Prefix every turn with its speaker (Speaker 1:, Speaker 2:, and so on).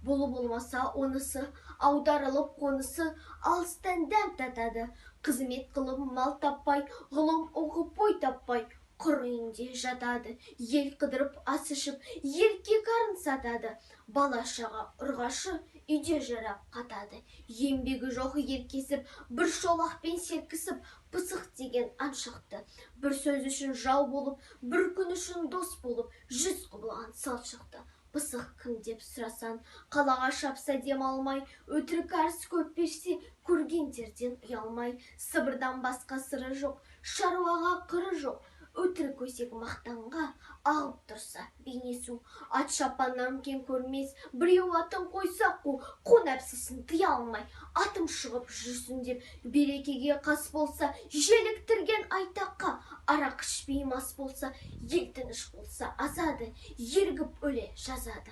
Speaker 1: Бұл болмаса онысы, аударылып қонысы, алыстан дәм татады. Қызмет қылып мал таппай, ғылым оқып ой таппай, құр үйінде жатады. Ел қыдырып ас ішіп, еркек арын сатады. Бала-шаға ұрғашы үйде жарап қатады. Еңбегі жоқ ер кесіп, бір шолақпен селкісіп, пысық деген ан шықты. Бір сөз үшін жау болып, бір күн үшін дос болып, жүз құбылған сал шықты. Пысық кім деп сұрасаң, қалаға шапса дем алмай, өтірік арыз көп берсе, көргендерден ұялмай, сыбырдан басқа сыры жоқ, шаруаға қыры жоқ, өтірік өсек мақтанға ағып тұрса бейне су. Ат шапаннан кем көрмес, біреу атын қойса қу, қу нәпсісін тыя алмай, атым шығып жүрсін деп, берекеге қас болса, желіктірген айтаққа, арақ ішпей мас болса, ел тыныш болса азады, ерігіп өле жазады.